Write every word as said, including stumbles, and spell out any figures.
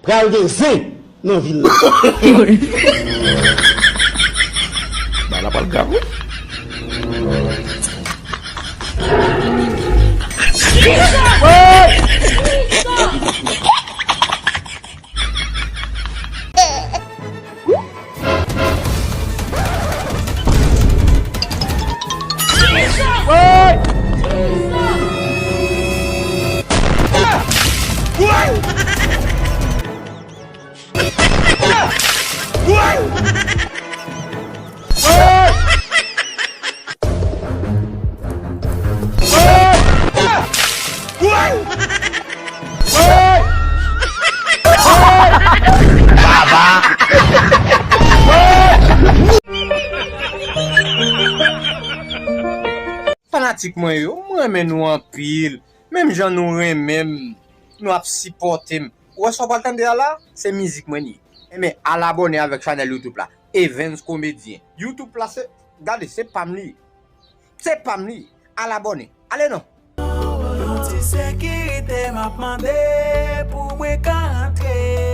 Pral gen zen nan vil la. Bagay la pral grav wi. Fanatik mwen yo, mwen renmen nou anpil. Menm jan nou renmen m, nou ap sipòte m. Ou wè sa w pral tande a la? Se mizik mwen li ye. Enben, al abòne avèk chanèl YouTube la. Evens Komedyen. YouTube la se, gade, se pa m li ye. Se pa m li ye. Al abòne. Ale non. Yon ti sekirite m ap mande pou mwen ka antre.